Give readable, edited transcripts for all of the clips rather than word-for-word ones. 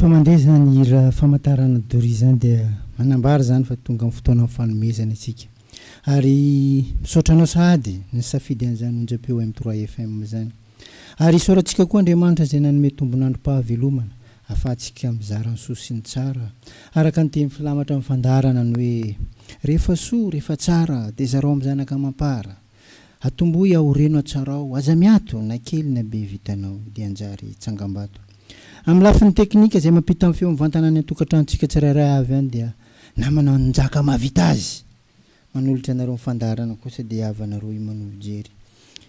Rehefa mandeha izany hira famantarana doria izany dia manambara izany fa tonga amin'ny fotoanan'ny fanomezana isika. Ary misaotra anao sahady nisafidy an'izany onjam-peo M trois FM izany. Ary isaorantsika koa Andriamanitra izay nanome tombon'androm-pahavelomana ahafahantsika mizara ny soa sy ny tsara. Araka ny teny filamatra amin'ny fandaharana ny hoe, Rehefa soa, rehefa tsara, dia zarao amin'ny zanaka amam-para. Atombohy aoreno atsarao, aza miato, na kely na be vitanao, dia hanjary tsangambato. Amin'ny lafiny teknika izay mampita ny feo mivantana any an-tokantranontsika tsirairay avy any dia namana Njaka mahavita azy! Manolotra anareo ny fandaharana kosa dia havanareo i Manolo Jery.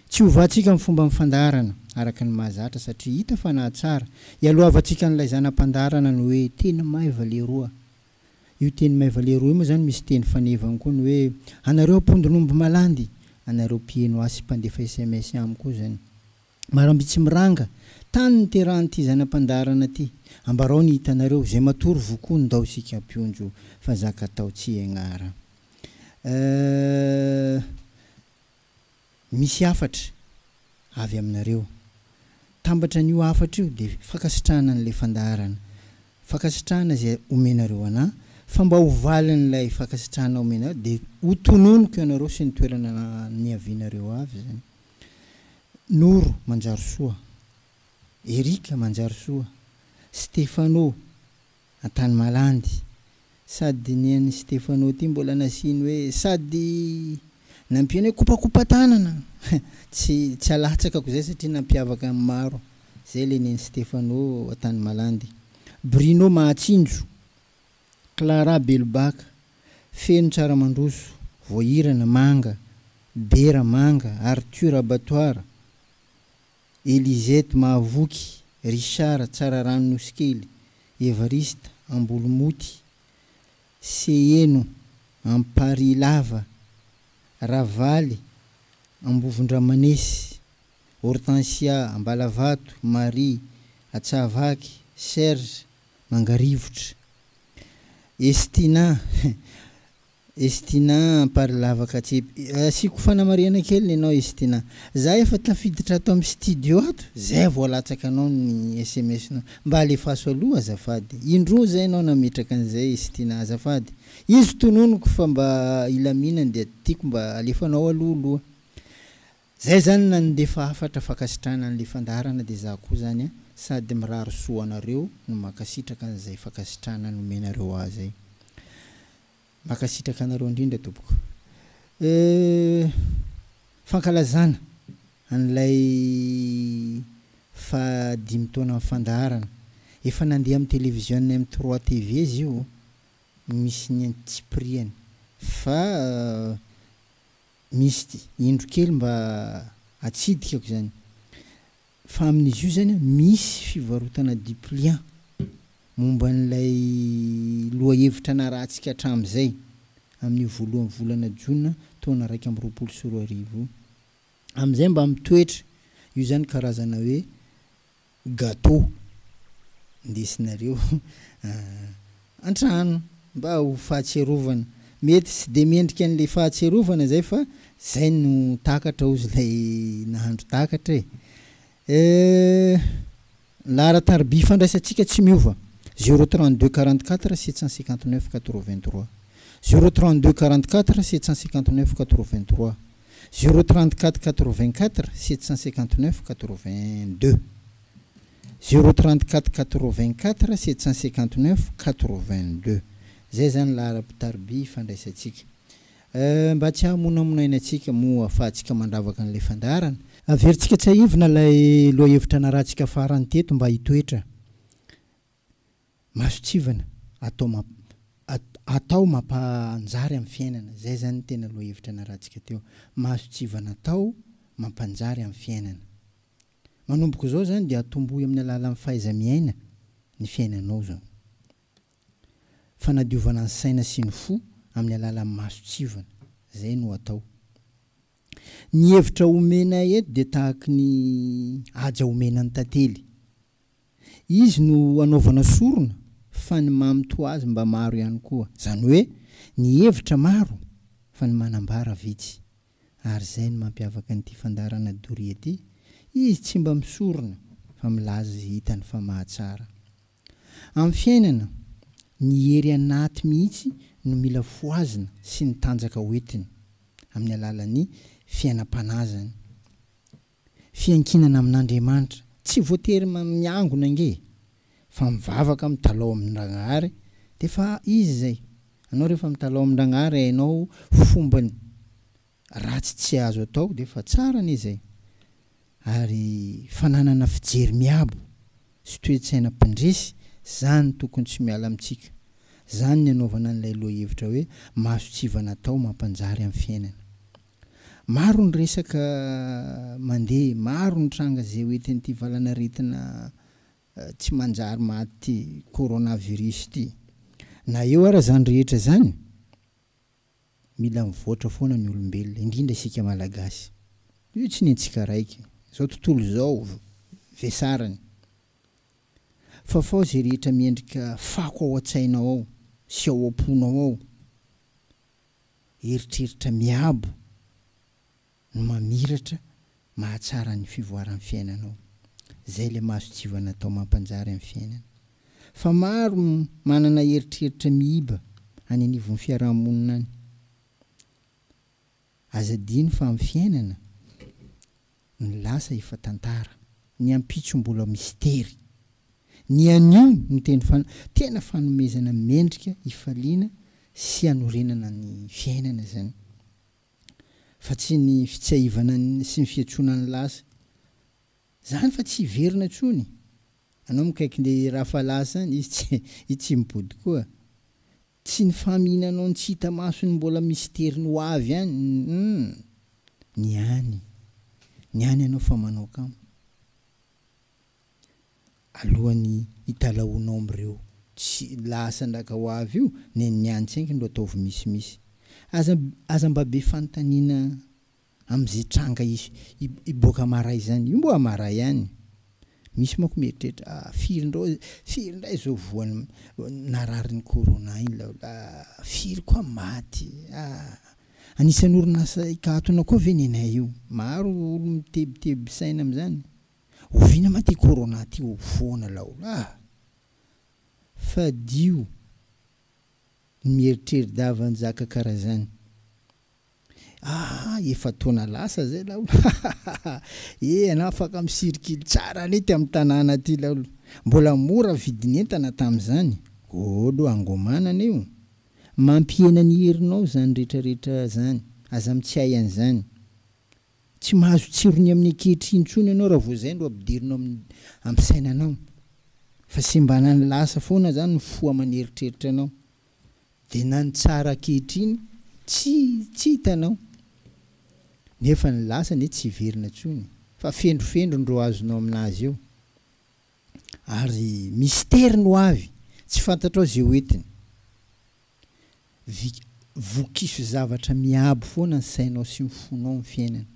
Tsy hovantsika ny fomban'ny fandaharana araka ny mahazatra satria hita fa nahatsara, ialohavantsika an'ilay zana-pandaharana ny hoe teny maiva leroa. Io teny maiva leroa io moa izany misy teny fanevany koa ny hoe anareo ampondron'omby malandy, anareo mpiheno ahy sy mpandefa sms amiko koa izany. Marambitsy miranga, tany niterahan'ity zana-pandaharana ity. Ambarao ny hitanareo, izay matory vokoa ndao isika hampionjo fa zaka atao tsy hiagnara. Euh. Misy hafatra avy aminareo. Tambatra an'io hafatra io dia fankasitrahana an'ilay fandaharana. Fankasitrahana izay omenareo anà, fa mba ho valin'ilay fankasitrahana omenareo dia ho tononiko ianareo sy ny toerana niavianareo avy izany. Noro Manjarisoa, Eric Manjarisoa, Stéphano Antanimalandy, sady ny an'i Stéphano ty mbola nasiany hoe sady nampiany hoe kopakopa-tanana! Tsy tsy alatsakako zay satria nampiavaka ny maro, zay le nen'i Stéphano Antanimalandy. Bruno Mahatsinjo, Clara Belobaka, Feno Tsaramandroso, Voahirana Manga, Bera Manga, Arthur Abattoir, Elisette Mahavoky, Richard Tsararano Nosikely, Evariste Ambolomoty, Seheno Amparilava, Ravaly Ambovondramanesy, Hortensia Ambalavato, Marie Atsahavaky, Serge Mangarivotra, Estina Estina Amparilavaka Atsipy, asiako fanamarihana kely nenao Estina, za efa tafiditra ato am studio ato zay vao alatsaka anao ny sms nao, mba alefaso aloha azafady, indroa zay enao nametraka an'izay Estina azafady, izy tononiko fa mba hilaminany dia tiako mba alefanao aloha aloha. Zay zany nandefa hafatra fankasitrahana an'le fandaharana de za koa zany a sady mirary soa anareo no mankasitraka an'izay fankasitrahana nomenareo ahy zay. Mankasitraka anareo indrindra tompoko. Euh fankalazana an'ilay faha dimy taonan'ny fandaharana. Efa nandeha amin'ny télévision M trois TV izy io misy ny antsipiriany fa Misy indro kely mba atsidikako izany fa amin'izy io izany misy fivarotana dipliant momba an'ilay lohahevitra narahantsika hatramin'izay amin'io voalohan'ny volana jona taona 2021 io. Amin'izay mba mitoetra io izany karazana hoe Gâteau ndesinareo an-trano mba ho fahatsiarovana. Mety tsy dia mendrika an'ilay fahatsiarovana izay fa zay no takatra hozy ilay nahandro takatra e. Eh, laharan-tariby ifandraisantsika tsy miova, zéro 32 44 759 83, zéro 32 44 759 83. Zéro 34 84 759 82 Zéro 34 84 759 82 Zay zany laharam-pitariby ifandraisantsika. Euh, mba tsy hahamonamonaina antsika moa afahantsika mandravaka an'ilay fandaharana. Averintsika tsiahivina ilay lohahevitra narahantsika farany teto mba hitoetra. Mason-tsivana atao mamp atao mampanjary amin'ny fiainana, izay izany no tena lohahevitra narahantsika teo. Mason-tsivana atao mampanjary amin'ny fiainana. Manomboka izao izany dia atombohy amin'ny alalan'ny fahaiza-miaina ny fiainanao izao. Fanadiovana ny saina sy ny fo amin'ny alalan'ny mason-tsivana, izay no atao. Ny hevitra omena eto dia tahaky ny haja omena ny tantely. Izy no anaovana sorona fa ny mamy toa azy mba maro ihany koa. Izany hoe ny hevitra maro fa ny manambara vitsy. Ary izay no mampiavaka an'ity fandaharana doria ity, izy tsy mba misorona fa milaza izay hitany fa mahatsara. Amin'ny fiainana, ny hery anaty mihitsy no mila fohazina sy ny tanjaka hoentiny, amin'ny alalan'ny fiainam-panahy izany. Fiankinana amin'Andriamanitra, tsy voatery miangona ange e! Fa mivavaka mitalao amin-dRagnahary dia efa izy izay. Anao rehefa mitalao amin-dRagnahary hainao fombany ratsy tsy azo atao dia efa tsara anie izay. Ary fananana fijery miabo sy toe-tsaina mpandresy, zany tokony tsy miala amintsika. Zany ny anaovana an'ilay lohahevitra hoe maso-tsivana atao mampanjary amin'ny fiainana. Maro ny resaka mandeha, maro ny tranga izay hoentin'ity valanaretina tsy manjary maty ity, coronavirus ity. Na eo ara izany rehetra izany, mila mivoatra foana ny olombelona, indrindra isika Malagasy. Io tsy ny antsika raiky, izao tontolo izao vesarany. Fafao izay rehetra miendrika fako ao an-tsainao ao sy ao am-ponao ao. Eritreritra miabo no mamiratra mahatsara ny fivoaran'ny fiainanao. Zay ilay mason-tsivana atao mampanjary amin'ny fiainana. Fa maro manana eritreritra miiba any anivon'ny fiaraha-monina any. Aza adino fa amin'ny fiainana, ny lasa efa tantara, ny ampitso mbola mistery. Ny anio no teny fan tena fanomezana mendrika hifaliana sy hanorenana ny fiainana izany. Fa tsy ny fitsiahivana ny sy ny fiantsoana ny lasa. Zany fa tsy hiverina intsony. Anao mikaiky le raha fa lasa any, izy tsy izy tsy mipody koa. Tsy ny famihinanao ny tsy hita maso ny mbola mistery ny ho avy any humm ny any ny any ianao fa manao kamo alohan'ny hitalahoanao amin'ireo tsy lasa ndraka ho avy io nen'ny any tsenky ndo ataovy misimisy aza aza mba be fanontaniana Amin'izay tranga hisy hiboaka maray izany, io mbola maray ihany, misy manko mieritreritra, ah firy indray, firy indray izao voan'ny nararin'ny corona iny laolo, ah firy koa maty, ah anisan'ny orinasa hikatona koa ve nenay io, maro olo mitebiteby saina amin'izany, oviana ma ty corona ty ho foana laolo, ah fadio ny mieritreri-dava ny zaka karaha zany. Aa efa taona lasa zay laolo hahahaha e anao afaka misirikily tsara lety am tanàna aty laolo mbola mora vidin'entana tamzany ôlo angomanana io mampihena ny herinao zany retraretra zany aza mitsiahy an'zany tsy mahazo tsirony amin'ny ankehitriny intsony ianao raha vao zay no ampidirinao amin'ny am sainanao fa sembanan'ny lasa foana zany ny fo aman'eritreritra anao Dia na ny tsara ankehitriny tsy tsy hitanao. Nefa ny lasa anie tsy hiverina intsony fa fendrofendro ndro azonao aminazy eo. Ary mistery no avy, tsy fantatrao ze ho entiny. Vik vokiso zavatra miabo foana ny sainao sy ny fonao ny fiainana.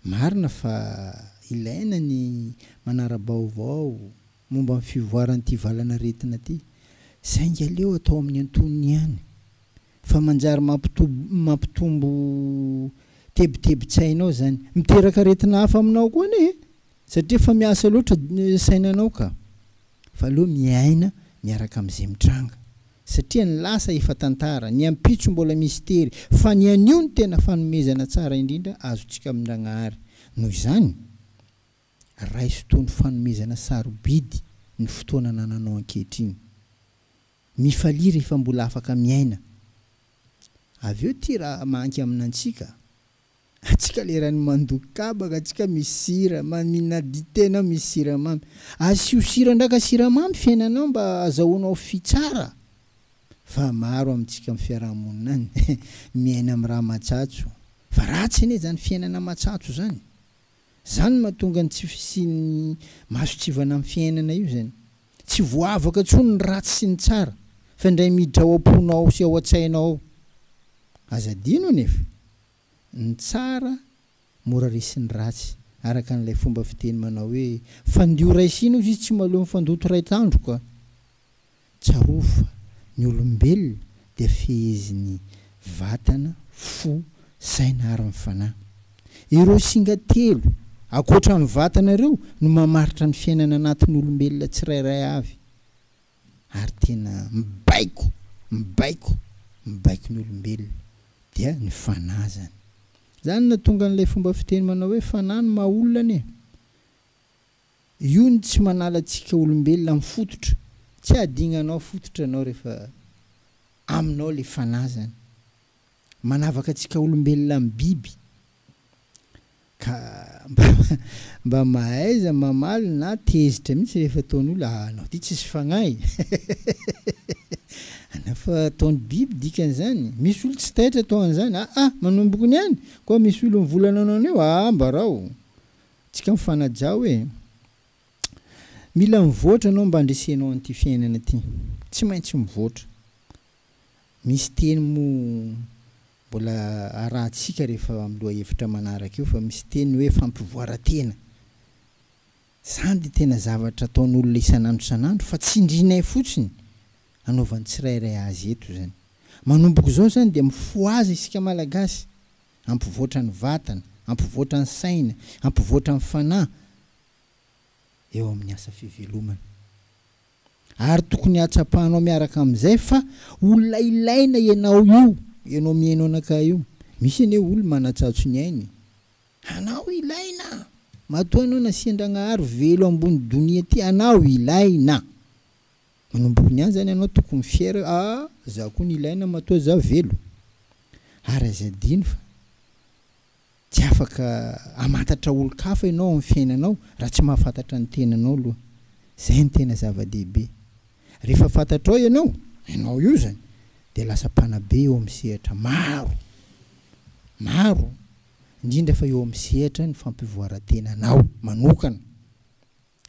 Marina fa ilaina ny manara-baovao momba ny fivoaran'ity valan'aretina ity, saingy aleo atao amin'ny antonony ihany fa manjary mampitombo tebitebin-tsainao izany. Miteraka aretina hafa aminao koa anie e! Satria efa miasa loatra ny sainanao ka. Fa aleo miaina miaraka amin'izay mitranga. Satria ny lasa efa tantara, ny ampitso mbola mistery, fa ny anio no tena fanomezana tsara indrindra azontsika amin-dRagnahary. Noho izany, raiso toy ny fanomezana sarobidy ny fotoana anananao ankehitriny. Mifalia rehefa mbola afaka miaina. Avy eo ity raha mahanky aminantsika. Atsika lerany mandoky kabaka atsika misy sira mamina dite nao misy siramamy asio sira ndraka siramamy fiainanao mba azahoanao fy tsara fa maro amintsika am fiarahamonina any miaina am raha matsatso fa ratsy anie zany fiainana matsatso zany zany mahatonga ny tsy fisian'ny masotsivana am fiainana io zany tsy voavaka tsony ny ratsy sy ny tsara fa indray miditra ao am-ponao sy ao an-tsainao ao aza adino anefa Ny tsara mora resin'ny ratsy, araka an'ilay fomba fiteny manao hoe, fandio iray siny hozy izy tsy mahaleo ny fandoto iray tandroka. Tsarovy fa ny olombelona dia fehezin'ny vatana, fo, saina ary ny fanahy. Ireo singa telo, ankoatra ny vatana ireo, no mamaritra ny fiainana anatin'ny olombelona tsirairay avy. ary tena mibaiko, mibaiko, mibaiko ny olombelona dia ny fanahy zany. Zany no nahatonga an'ilay fomba fiteny manao hoe fanahy no maha olona anie. Io no tsy manala antsika olombelona amin'ny fototra. Tsy adignanao fototra anao rehefa aminao le fanahy zany. Manavaka antsika olombelona amin'ny biby. Ka mba mba mahaiza mamaly na tezitra mihitsy rehefa ataon'olo ah anao ty tsisy fagnahy anao fa ataon'ny biby dikan'izany, misy olo tsy taitra atao an'izany ah ah manomboko ny any koa misy olo mivolana anao an'io ah ambarao tsika mifanaja hoe mila mivoatra anao mba handresenao an'ity fiainana ty, tsy maintsy mivoatra. Misy teny moa mbola arahantsika rehefa amin'ny lohahevitra manaraka eo fa misy teny hoe fampivoaran-tena. Izany dia tena zavatra ataon'olona isan'andro isan'andro fa tsindrinay fotsiny anaovan'ny tsirairay azy eto izany. Manomboka izao izany dia mifohaza isika Malagasy, hampivoatra ny vatana, hampivoatra ny saina, hampivoatra ny fanahy eo amin'ny asa fivelomana. Ary tokony hahatsapanao miaraka amin'izay fa olona ilaina ianao io, ianao mihaino anakahy io. Misy anie olona manatsatso ny ainy. Anao ilaina! Matoa anao nasian-dragnahary velo ambony donia ty, anao ilaina! Manomboka ny any zany ianao tokony fier hoe ah za koa nilaina matoa za velo. Ary aza adino fa Tsy afaka hamantatra olon-kafa ianao amin'ny fiainanao raha tsy mahafantatra ny tenanao aloha. Izay no tena zava-dehibe. Rehefa fantatrao ianao, ianao io izany, dia lasa mpanabe eo amin'ny sehatra maro. Maro. Indrindra fa eo amin'ny sehatra ny fampivoaran-tenanao manokana.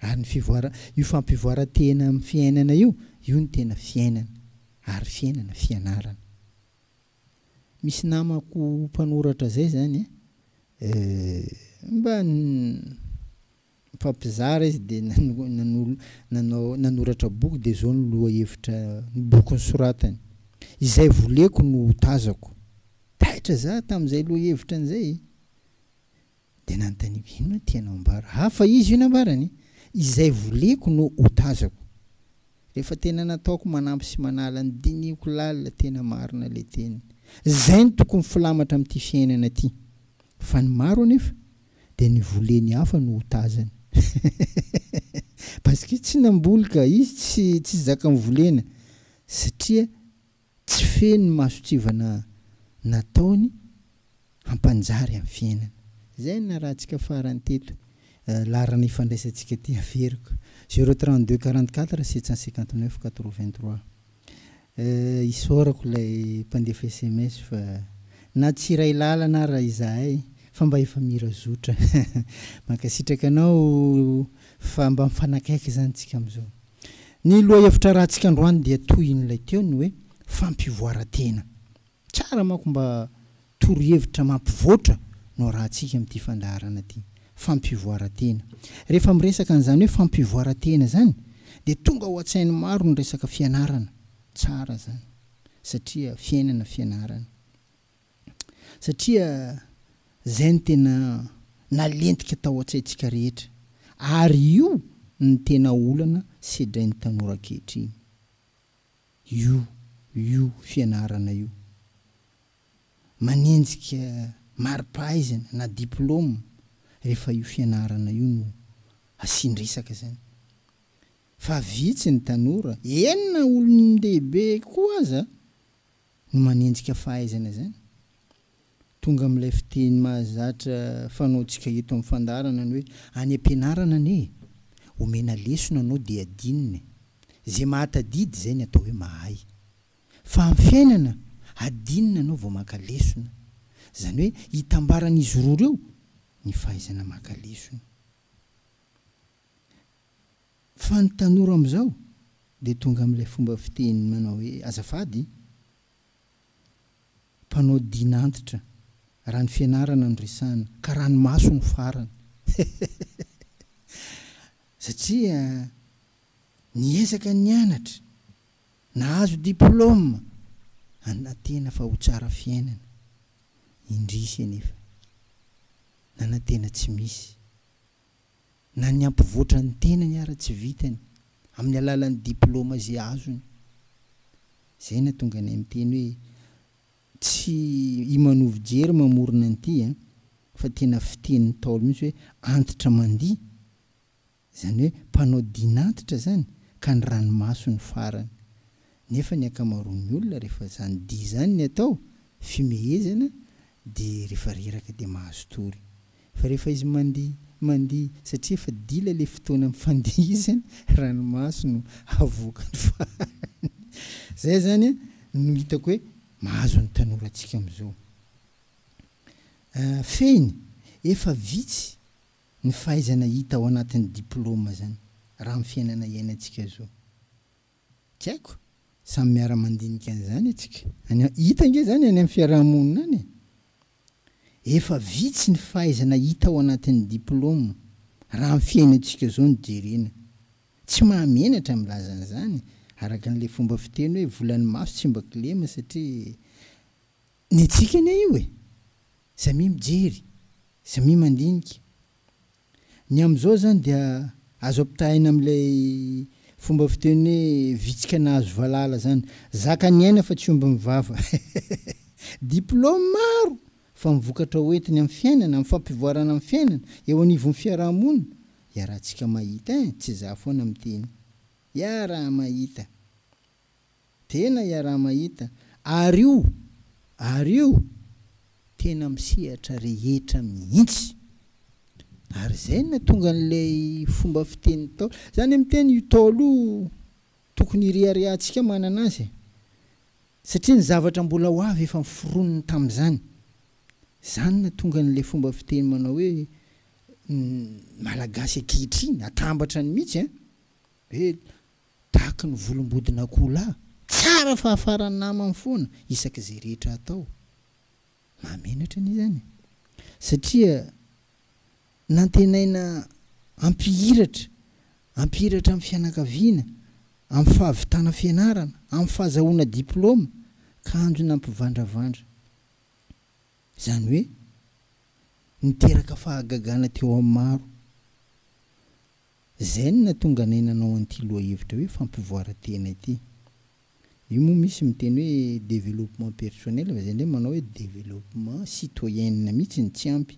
Ary ny fivoara, io fampivoaran-tena amin'ny fiainana io, io no tena fiainana. Ary fiainana fianarana. Misy namako mpanoratra zay zany eh, mba mifampizara izy de nanao nanoratra boky de zao ny lohahevitra ny boky nosoratany, izay voleko no hotazako. Taitra za tamin'izay lohahevitra an'izay. De nanontaniako inona tianao ambara? Hafa izy io nambarany, izay voleko no hotazako. Rehefa tena nataoko manampy sy manala ny dinihiko lalina tena marina le teny. Zay no tokony filamatra amin'ity fiainana ty. Fa ny maro anefa dia ny voleny hafa no hotazany. Parce que tsy namboly ka, izy tsy tsy zakan'ny volena satria Tsy feno ny mason-tsivana nataony hampanjary amin'ny fiainana. Izay no narahantsika farany teto. Laharana ifandraisantsika ity averiko. Zéro 32 44 759 83. Isaorako ilay mpandefa sms fa na tsy iray lalana ara izahay fa mba efa mira zotra. Mankasitraka anao fa mba mifanakaiky izany tsika amin'izao. Ny lohahevitra arahantsika androany dia tohin'ilay teo ny hoe fampivoaran-tena. Tsara manko mba torohevitra mampivoatra no arahantsika amin'ity fandaharana ity. Fampivoaran-tena. Rehefa miresaka an'izany hoe fampivoaran-tena izany dia tonga ao an-tsain'ny maro ny resaka fianarana. Tsara izany satria fiainana fianarana. Satria zay no tena nalentika tao an-tsaintsika rehetra ary io no tena olana sedrain'ny tanora ankehitriny. Io io fianarana io. Manenjika mari-pahaizana na diplôme rehefa io fianarana io no asian-dresaka zany. Fa vitsy ny tanora, eny na olon-dehibe koa aza no manenjika fahaizana izany? Tonga amin'ilay fiteny mahazatra fanaontsika eto amin'ny fandaharana ny hoe any am-pianarana anie e! Omena lesona anao dia adinina e! Izay mahatadidy izay ny atao hoe mahay. Fa amin'ny fiainana, adinina anao vao maka lesona. Izany hoe itambaran'izy roa ireo ny fahaizana maka lesona. Fa ny tanora amin'izao dia tonga amin'ilay fomba fiteny manao hoe azafady, mpanao dina antitra, raha ny fianarana no resahana, ka ranomaso no farany. Satria niezaka nianatra, nahazo diplaoma, anantena fa ho tsara fiainana. Indrisy anefa, nanantena tsy misy. Na ny hampivoatra ny tenany ara tsy vitany. amin'ny alalan'ny diplaoma izay azony. Izay nahatonga anay miteny hoe tsy i Manovo Jery mamorona an'ity an, fa tena fitenin'ny Ntaolo mihitsy hoe antitra mandihy, izany hoe mpanao din'antitra izany ka ny ranomaso no farany. Nefa ny ankamaroan'ny olona rehefa izany dihy izany ny atao, fimehezana, dia rehefa reraka dia mahazo tory. Fa rehefa izy mandihy, mandihy, satria efa dila ilay fotoana mifandihizany, ranomaso no avoakany farany. Izay izany no hitako hoe mahazo ny tanorantsika amin'izao. Fehiny, efa vitsy ny fahaizana hita ao anatin'ny diplaoma izany, raha amin'ny fiainana iainantsika izao. Tsy haiko, samy miara-mandinika an'izany isika. Any, hita ange izany any amin'ny fiaraha-monina any e. Efa vitsy ny fahaizana hita ao anatin'ny diplaoma, raha ny fiainantsika izao no jerena. Tsy mahamenatra milaza an'izany, araka an'ilay fomba fiteny hoe volan'ny maso tsy mba kilema satria ny antsika anie io e! Samia mijery, samia mandinika. Ny amin'izao izany dia azo ampitahaina amin'ilay fomba fiteny hoe vitsika nahazo valala izany. Zaka ny aina fa tsy omby ny vava. Diplaoma maro fa ny vokatra hoentiny amin'ny fiainana, amin'ny fampivoarana ny fiainana, eo anivon'ny fiaraha-monina, iarahantsika mahita ein, tsy izaho foana miteny. Iaraha-mahita. Tena iaraha-mahita ary io ary io tena amin'ny sehatra rehetra mihitsy. Ary izay no nahatonga an'ilay fomba fiteny Ntaolo. Izany hoe miteny io Ntaolo io tokony hireharehantsika manana azy e. Satria ny zavatra mbola ho avy efa noforoniny tamin'izany. Izany no nahatonga an'ilay fomba fiteny manao hoe ny Malagasy ankehitriny, atambatra ny mihitsy an, hoe Tahaka ny volombodin'akoholahy, tsara fahafaran'ny namany foana isaky izay rehetra atao. Mahamenatra anie izany e! Satria nantenaina hampihiratra, hampihiratra amin'ny fianakaviana, amin'ny fahavitana fianarana, amin'ny fahazahoana diplaoma, kanjo nampivandravandra. Izany hoe niteraka fahagagana teo amin'ny maro. Izay no nahatonga anay nanao an'ity lohahevitra hoe fampivoaran-tena ity. Io moa misy miteny hoe développement personnel fa izay indray manao hoe développement citoyenne mihitsy no tsy ampy.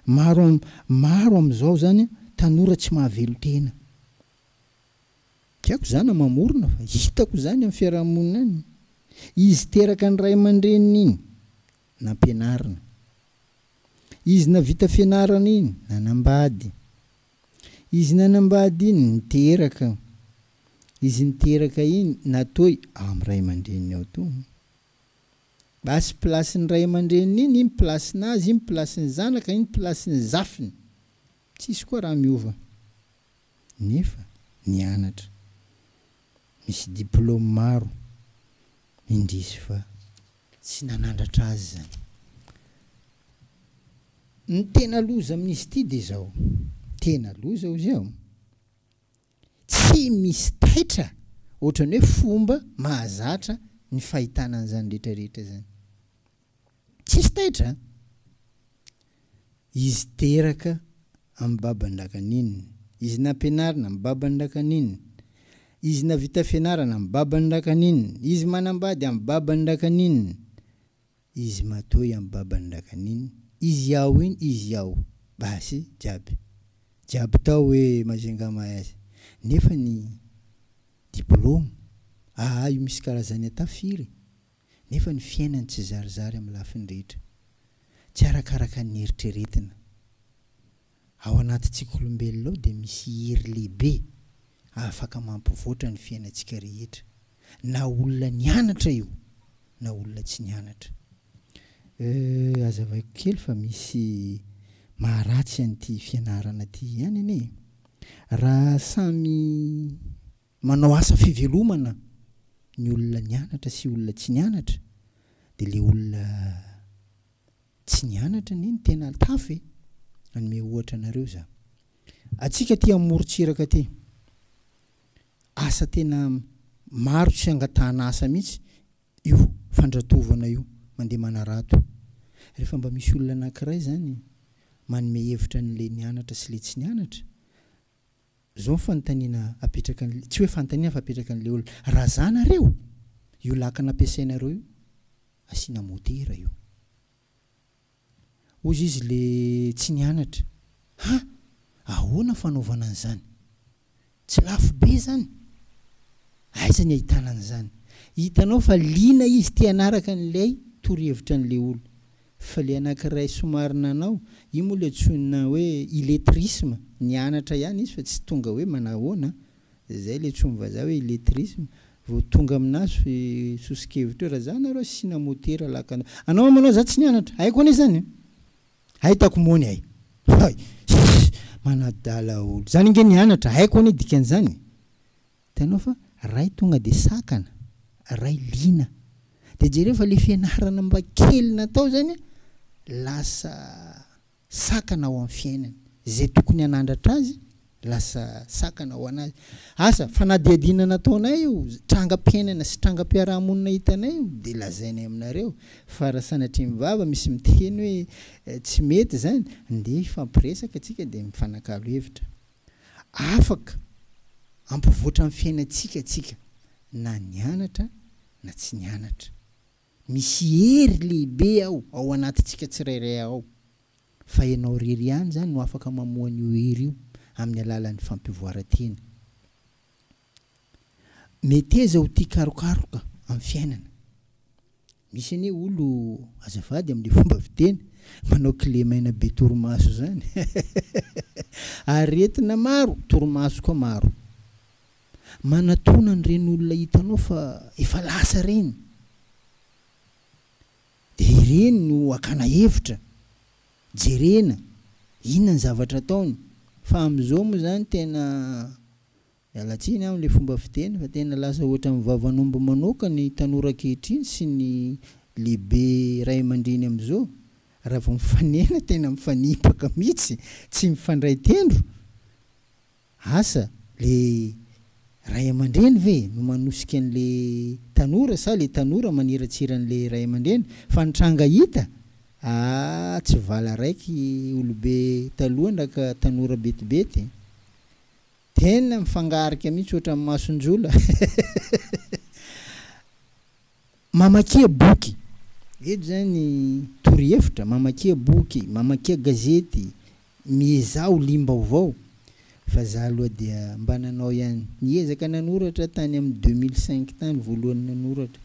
Maro maro amin'izao izany tanora tsy mahavelon-tena. Tsy haiko za na mamorona fa hitako izany amin'ny fiarahamonina any. Izy teraka ny ray aman-dreniny iny, nampianarina. Izy navita fianarana iny, nanambady. Izy nanambady iny niteraka, izy niteraka iny natoy am ray aman-dreniny ao to. Basy place ny ray aman-dreniny iny, iny place nazy, iny place ny zanaka, iny place ny zafiny. Tsisy koa raha miova. Nefa nianatra. Misy diplôme maro. Indrisy fa tsy nanandratra azy izany. Ny tena loza amin'izy ity dia izao, tena loza hozy aho, tsy misy taitra ohatran'ny hoe fomba mahazatra ny fahitana an'izany rehetra rehetra izany. Tsisy taitra an! Izy teraka amin'ny baban'i Lakaninina, izy nampianarina amin'ny baban'i Lakaninina, izy navita fianarana amin'ny baban'i Lakaninina, izy manambady amin'ny baban'i Lakaninina, Izy matoy am babany rakaniny izy ao iny izy ao basy jiaby jiaby tao hoe Majunga Maes nefa ny diploma aa io misy karazany ata firy nefa ny fiainany tsy zarizary am lafiny rehetra tsy arakaraka ny eritreretina Ao anatintsika olombelona ao dia misy hery lehibe afaka mampivoatra ny fiainantsika rehetra, na olona nianatra io na olona tsy nianatra. Euh, azavaiko kely fa misy maharatsy an'ity fianarana ity ihany anie e. Raha samy manao asa fivelomana ny olona nianatra sy olona tsy nianatra dia le olona Tsy nianatra anie ny tena tafo e! Hanome ohatra anareo za. Atsika aty amorontsiraka aty, asa tena maro tsy angatahana asa mihitsy io fandratovana io, mandeha manarato. Rehefa mba misy olona anankiray zany manome hevitra an'le nianatra sy le tsy nianatra, Zao ny fanontaniana apetraka an'le, tsy hoe fanontaniana fa apetraka an'le olona, raha za nareo, io lakana ampiasainareo io, asiana motera io. Hozy izy le tsy nianatra, ha! Ahoana fanaovana an'izany? Tsy lafo be izany? Aiza ny ahitana an'izany? Hitanao fa liana izy te hanaraka an'ilay torohevitra an'ilay olona. Fa ilay anankiray somary nanao, io moa ilay antsoina hoe illettrisme, nianatra ihany izy fa tsy tonga hoe manahoana, izay ilay antsoin'ny vazaha hoe illettrisme, vao tonga aminazy soso-kevitra eo, raha za nareo asiana motera lakana, anao manao za tsy nianatra, haiko anie izany e! Ahitako mony ay! Hay! Sss! Manadala olo. Zany ange nianatra, haiko anie dikan'izany e! Hitanao fa ray tonga de sakana, ray liana. De jereo fa le fianarana mba kely natao zany lasa sakana ao amin'ny fiainany. Zay tokony hanandratra azy lasa sakana ho an'azy. Asa, fanadihadiana nataonay io, trangam-piainana sy trangam-piarahamonina hitanay io dia lazainay aminareo fa raha sanatria ny vava misy miteny hoe tsy mety izany, ndeha hifampiresaka tsika dia mifanakalo hevitra. Afaka hampivoatra ny fiainantsika tsika na nianatra na tsy nianatra. Misy hery lehibe ao ao anatintsika tsirairay ao. Fa ianao irery ihany izany no afaka mamoha an'io hery io amin'ny alalan'ny fampivoaran-tena. Meteza ho tia karokaroka amin'ny fiainana. Misy anie olo, azafady amin'ilay fomba fiteny, manao kilemaina be torimaso izany. Aretina maro, torimaso koa maro. Manatona an'ireny olona hitanao fa efa lasa ireny. Dia ireny no hakana hevitra, jerena inona ny zavatra ataony. Fa amin'izao moa izany tena, miala tsiny aho amin'ilay fomba fiteny, fa tena lasa ohatran'ny vavan'omby manoaka ny tanora ankehitriny sy ny lehibe ray aman-dreny amin'izao. Raha vao mifanena tena mifanipaka mihitsy, tsy mifandray tendro. Asa, le ray aman-dreny ve no manosika an'le tanora sa le tanora maniratsira an'le ray aman-dreny? Fa ny tranga hita, aa tsy vala raiky olobe taloha ndraka tanora betibety, tena mifangarika mihitsy ohatran'ny mason-jola. Mamakia boky. Eto zany torohevitra, mamakia boky, mamakia gazety, miezaha ho liam-baovao. Fa za aloha dia mba nanao ihany. Niezaka nanoratra tany amin'ny 2005 tany voalohany nanoratra.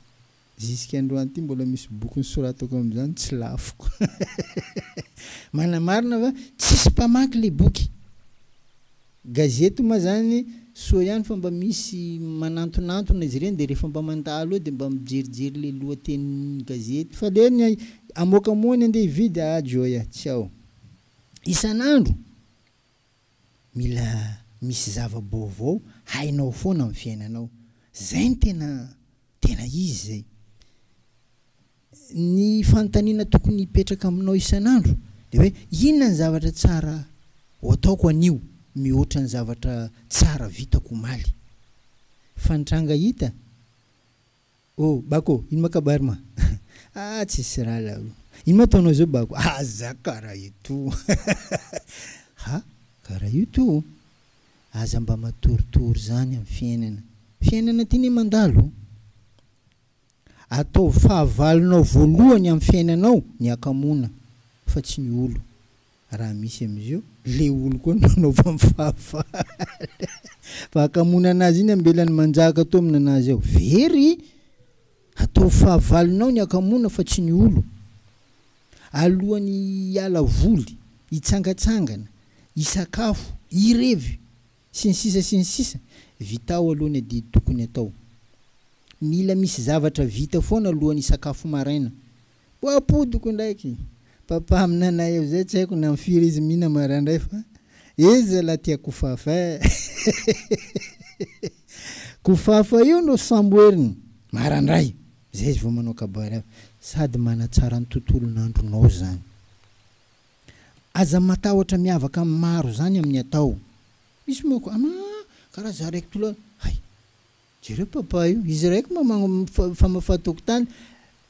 Jusqu'à androany ty mbola misy boky nosoratako amin'izany tsy lafoko. Manamarina fa tsisy mpamaky le boky. Gazety moa zany soa ihany fa mba misy manantonantona izy ireny de rehefa mba mandalo eo de mba mijerijery le lohatenin'ny gazety fa le ny amoaka mony andeha hividy ah joy tsy ao. Isan'andro mila misy zava-baovao hainao foana amin'ny fiainanao. Zay no tena tena izy zay. Ny fanontaniana tokony hipetraka aminao isan'andro dia hoe, inona ny zavatra tsara ho ataoko anio mihoatra ny zavatra tsara vitako omaly? Fa ny tranga hita, Oh, Bako, ino ma kabary ma? Ah, tsisy raha laolo. Ino ma ataonao zao Bako? Ah, za karaha io to. Ha, karaha io to? Aza mba matoritory zany amin'ny fiainana. Fiainana ty anie mandalo. Ataovy fahavalonao voalohany amin'ny fiainanao ny hakamoana fa tsy ny olo. Raha misy amin'izeo, le olo koa no anaovany fahavalo. Fa hakamoana anazy iny ambelany manjaka to aminanazy ao. Very! Ataovy fahavalonao ny hakamoana fa tsy ny olo. Alohan'ny hiala voly, hitsangatsangana, hisakafo, hirevy, sy ny sisa sy ny sisa Vitao aloha ny adidy tokony atao. Mila misy zavatra vita foana alohan'ny hisakafo maraina. Mbo apodiko ndraiky! Papa aminanay eo zay tsy haiko na am firy izy mihina maraindray fa izy zalahy tia kofafa eh! Kofafa io no samboeriny marandray! Zay izy vao manao kabary hafa. Sady manatsara ny tontolon'andronao zany. Aza matahotra miavaka amin'ny maro zany amin'ny atao. Misy manko ama karaha za raiky tolona hay jereo papa io izy raiky mamafa tokotany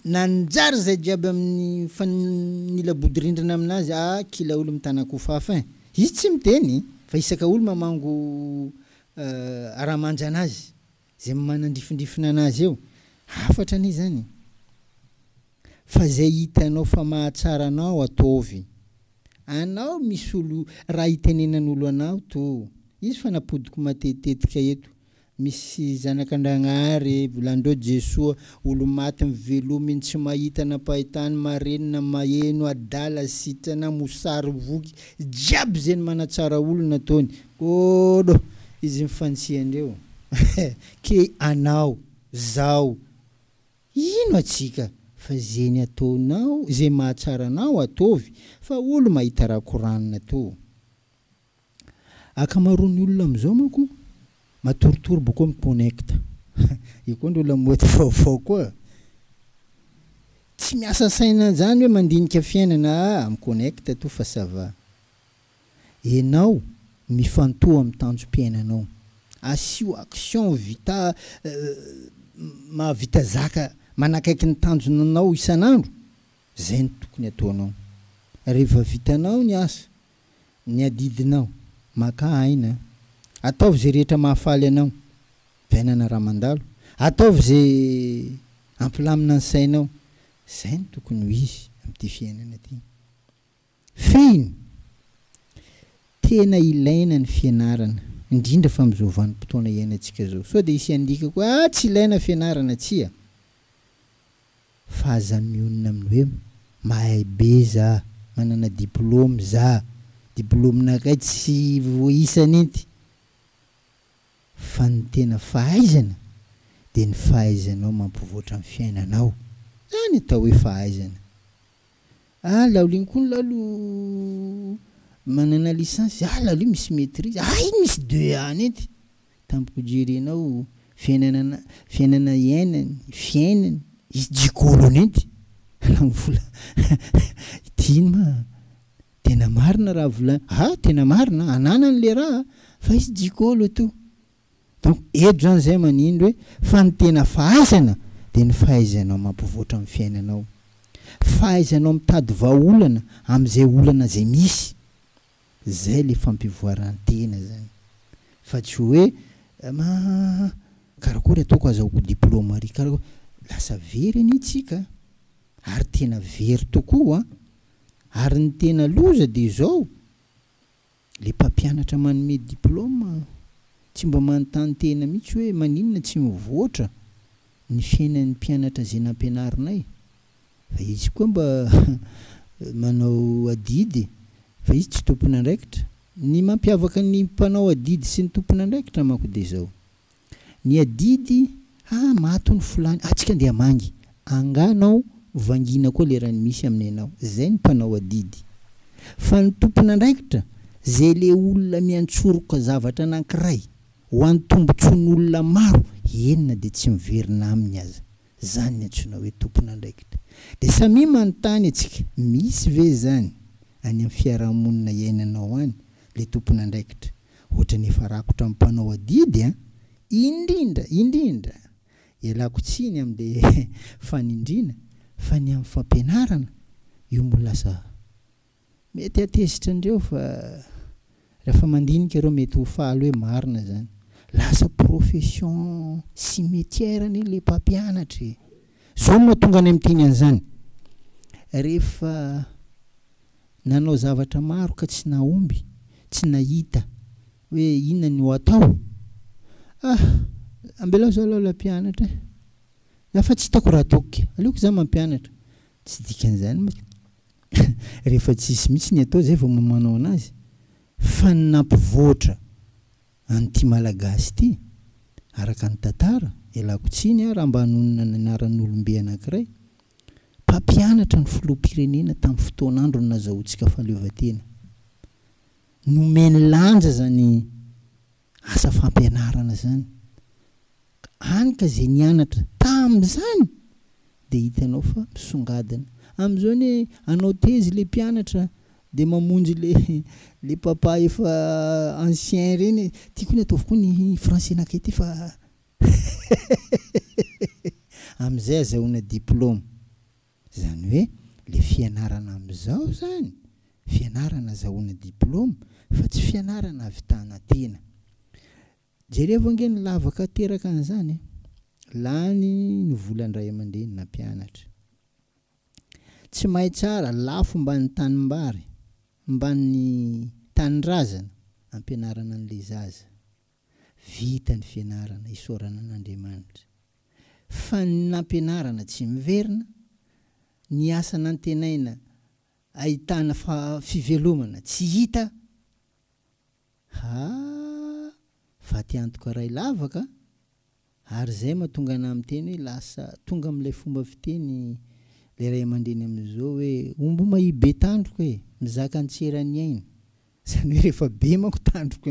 nanjary zay jiaby amin'ny mifanila bodirindrina aminazy ah kila olo mitana kofafa eh izy tsy miteny. Fa isaka olo mamango raha manja anazy, zay manandrifindrifina anazy eo, hafatra anie zany. Fa zay hitanao fa mahatsara anao ataovy. Anao misy olo raha itenenan'olo anao to. Izy fa napodiko matetitetika eto. Misy zanak'Andragnahary volandreo Jesoa, olo maty mivelominy tsy mahita nampahitany marenina maheno adala sitrana mosary voky jiaby zegny manatsara olo nataony ôlo izy mifantsiandreo ke anao zao ino atsika fa zegny ataonao ze mahatsara anao ataovy fa olo mahita raha koranina to. Ankamaroan'ny olona amin'izao manko matoritory boko mi-connecte. Io koa ndry olona mody vaovao koa. Tsy miasa saina an'izany hoe mandinika fiainana, ah mi-connecte to fa ça va. Enao mifantoha amin'ny tanjom-piainanao. Asio action vita mahavita zaka manakaiky ny tanjonanao isan'andro, zay no tokony ataonao. Rehefa vitanao ny asa, Ny adidinao, makà aina. Ataovy izay rehetra mahafaly anao. Fiainana raha mandalo. Ataovy izay hampilamina ny sainao. Izay no tokony ho izy amin'ity fiainana ity. Fehiny, Tena ilaina ny fianarana, indrindra fa amin'izao vanim-potoana iainantsika izao. Sao dia hisy handika koa, ah tsy ilaina fianarana, tsia. Fa aza mionona amin'ny hoe mahay be za, manana diplôme za, diplôme-nakay tsy voaisa nenty. Fa ny tena fahaizana dia ny fahaizanao mampivoatra ny fiainanao. Zany atao hoe fahaizana. Ah laolo iny koa ny laolo manana licence, ah laolo iny misy maitrise, ah iny misy DEA nenty. Tampoka jerenao fiainana fiainana iainany, fiainany, izy gigolo nenty raha vola ity iny ma tena marina raha vola ah tena marina ananany le raha fa izy gigolo to. Donc eto zany zay manindry hoe fa ny tena fahaizana de ny fahaizanao mampivoatra ny fiainanao. Fahaizanao mitady vahaolana am'zay olana zay misy. Zay le fampivoaran-tena zany fa tsy hoe ma karakory ataoko azahoako diplôme ary karakory, lasa very anie tsika ary tena very tokoa an! Ary ny tena loza de zao, le mpampianatra manome diplôme tsy mba manontany tena mihitsy hoe maninona tsy mivoatra ny fiainan'ny mpianatra ze nampianarinay. Fa izy koa mba manao adidy fa izy tsy tompon'andraikitra. Ny mampiavaka ny mpanao adidy sy ny tompon'andraikitra manko dia izao, ny adidy, ah maty hono folany, ah tsika andeha hamangy, angaha anao vangiana koa lerany misy amin'ny anao, zay ny mpanao adidy. Fa ny tompon'andraikitra, zay le olona miantsoroka zavatra anankiray ho an'ny tombotsoan'olona maro, eny na dia tsy miverina aminy aza. Zany ny antsoina hoe tompon'andraikitra. Dia samia manontany antsika, misy ve zany any amin'ny fiarahamonina iainanao any le tompon'andraikitra? Ohatrany efa rakotra amin'ny mpanao adidy an! Indrindra, indrindra, ialako tsiny amin'le fanindriana fa ny amin'ny fampianarana io mbola lasa Mety hatezitra andreo fa rehefa mandinika ireo mety ho faly hoe marina zany. Lasa profession cimetière anie le mpampianatra e. Zao no mahatonga anay miteny an'izany. Rehefa nanao zavatra maro ka tsy nahomby, tsy nahita hoe inona no atao, ah ambelao za aloha ilay mpianatra e. Za fa tsy hitako raha ataoko ke. Aleoko za mampianatra. Tsy dikan'izany mantsy. Rehefa tsisy mihitsy ny atao zay vao manao anazy. Fa ny nampivoatra an'ity Malagasy ity, araka ny tantara, ialako tsiny aho raha mba hanonona ny anaran'olombe anankiray, mpampianatra ny filoham-pirenena tamin'ny fotoan'androny nazahoantsika fahaleovantena. Nomeny lanja izany asa fampianarana izany. Hany ka izay nianatra tamin'izany dia hitanao fa misongadina. Amin'izao anie hanao tezy ilay mpianatra dia mamonjy ilay ilay papa efa ancien ireny e, ty koa ny ataovy koa ny français nakay ty fa amin'izay azahoana diplôme. Izany hoe ilay fianarana amin'izao izany. Fianarana azahoana diplaoma fa tsy fianarana ahavitana tena. Jerevo ange ny lavaka ateraka an'izany e! Lany ny volan-dray aman-dreny nampianatra. Tsy mahay tsara, lafo mban'ny tanimbary, mban'ny tanindrazana ampianarana an'ilay zaza. Vita ny fianarana, isaorana an'Andriamanitra. Fa ny nampianarana tsy miverina, ny asa nantenaina ahitana fivelomana tsy hita, Haa! Faty antoka ray lavaka a! Ary zay mahatonga anah miteny hoe lasa tonga amin'ilay fomba fiteny ilay ray aman-dreny amin'izao hoe omby mahia be tandroka e! Mizaka ny tsy eran'ny aina. Izany hoe rehefa be manko tandroka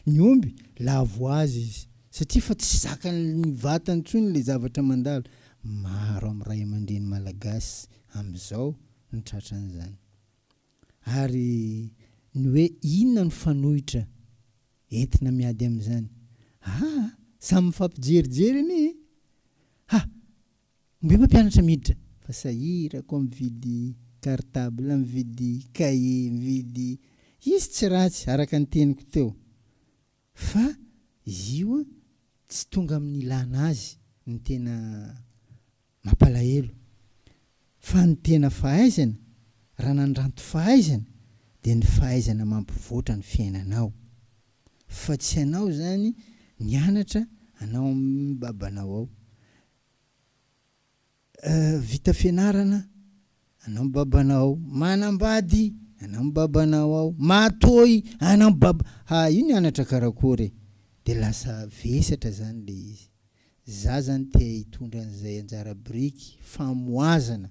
ny omby, lavo azy izy. Satria efa tsy zakan'ny vatany intsony ilay zavatra mandalo. Maro amin'ny ray aman-dreny malagasy amin'izao no tratran'izany. Ary ny hoe inona no fanoitra entina miady amin'izany? Aa! Samy mifampijerijery anie e! Ha! Omby mampianatra miditra fa sahirako mividy cartable, mividy cahier, mividy. Izy tsy ratsy araka ny teniko teo fa izy io an tsy tonga amin'ny ilana azy ny tena Mampalahelo. Fa ny tena fahaizana, raha nandranto fahaizana, dia ny fahaizana mampivoatra ny fiainanao. Fa tsy anao izany nianatra anao amin'ny babanao ao. Euh, vita fianarana, anao amin'ny babanao ao. Manambady, anao amin'ny babanao ao. Matoy, anao amin'ny baba. Ha, io nianatra karakory e. Dia lasa vesatra izany ilay izy. Za zany te hitondra an'izay anjara biriky famohazana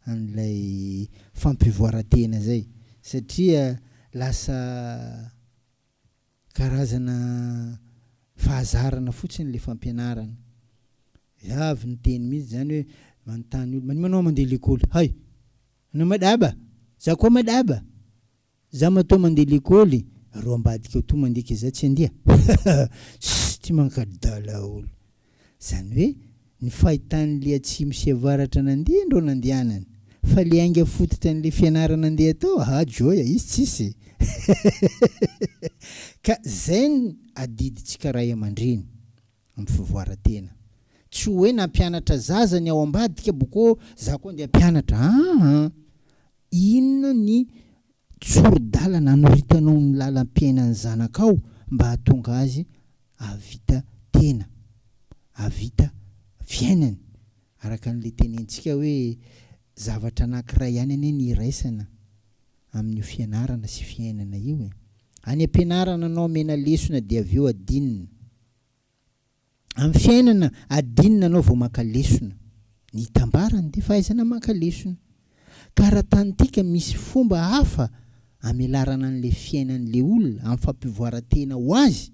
an'ilay fampivoaran-tena zay satria lasa karazana fahazarana fotsiny le fampianarana. Za avy niteny mihitsy zany hoe manontany olona, maninona anao mandeha lekoly? Hay! Anao madaba? Za koa madaba? Za matoa mandeha lekoly, reo ambadika ao toa mandeha ke za tsy handeha? Sss ty mankadala olo. Zany hoe ny fahitan'le atsimo sy avaratra nandeha ndreo nandehanany fa le ainga fototra an'le fianarana andeha atao aha joy a izy tsisy ka zay ny adidintsika ray aman-dreny amin'ny fivoaran-tena. Tsy hoe nampianatra zaza ny ao ambadika boko za koa andeha hampianatra aa. Inona ny tsori-dalana anoritanao ny lalam-piainan'ny zanakao mba hahatonga azy hahavita tena, hahavita fiainany? Araka an'ilay tenenintsika hoe zavatra anankiray ihany anie ny iraisana amin'io fianarana sy fiainana io e. Any am-pianarana anao omena lesona dia avy eo adinina. Amin'ny fiainana, adinina anao vao maka lesona. Ny itambarany dia fahaizana maka lesona. Ka raha tantika misy fomba hafa amelarana an'ilay fiainan'ilay olona amin'ny fampivoaran-tena ho azy,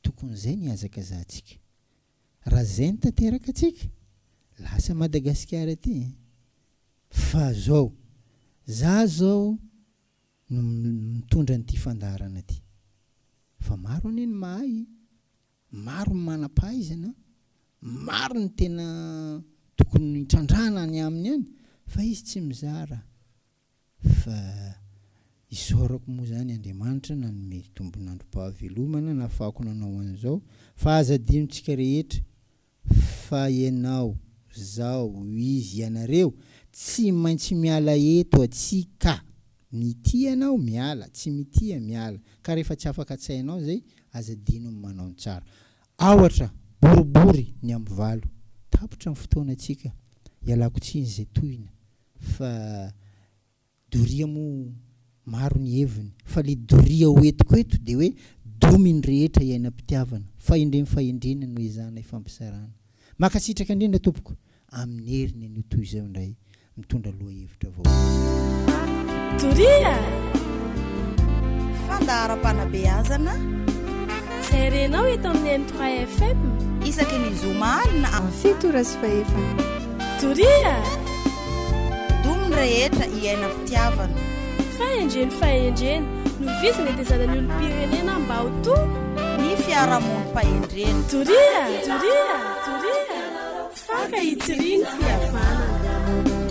tokony izay ny hihazakazahantsika. Raha izay no tanteraka antsika, lasa Madagasikara ity e! Fa zao, za zao no mitondra an'ity fandaharana ity. Fa maro anie ny mahay e! Maro ny manam-pahaizana, maro ny tena tokony trandrahana any aminy any fa izy tsy mizara fa isaorako moa izany Andriamanitra nanome tombon'androm-pahavelomana nahafahako nanao an'izao fa aza adinontsika rehetra Fa ianao, zaho, izy, ianareo, tsy maintsy miala eto atsika. Mitia ianao, miala, tsy mitia, miala. Ka rehefa tsy afaka an-tsainao izay, aza adino ny manao ny tsara. Aotra, boribory ny amin'ny valo. Tapitra ny fotoanantsika. Ialako tsiny izay tohina fa. Doria moa maro ny heviny fa le doria ho entiko eto de hoe domy ny rehetra iainam-pitiavana, fahendrem fahendrena no ezahana ifampizarana. Mankasitraka indrindra tompoko, amin'ny heriny anio toy izao indray mitondra lohahevitra vaovao. Doria! Fandaharam-panabeazana. Izay renao eto amin'ny M3 FM. Isaky ny zoma alina. 7h40. Doria! Domy ny rehetra hiainam-pitiavana. Fahendreny fahendrena, novizina hetezana ny olom-pirenena mba ho to. Ny fiarahamonim-pahendrena. Doria! Doria! Doria! Faka hitsirian'ny fihavanana.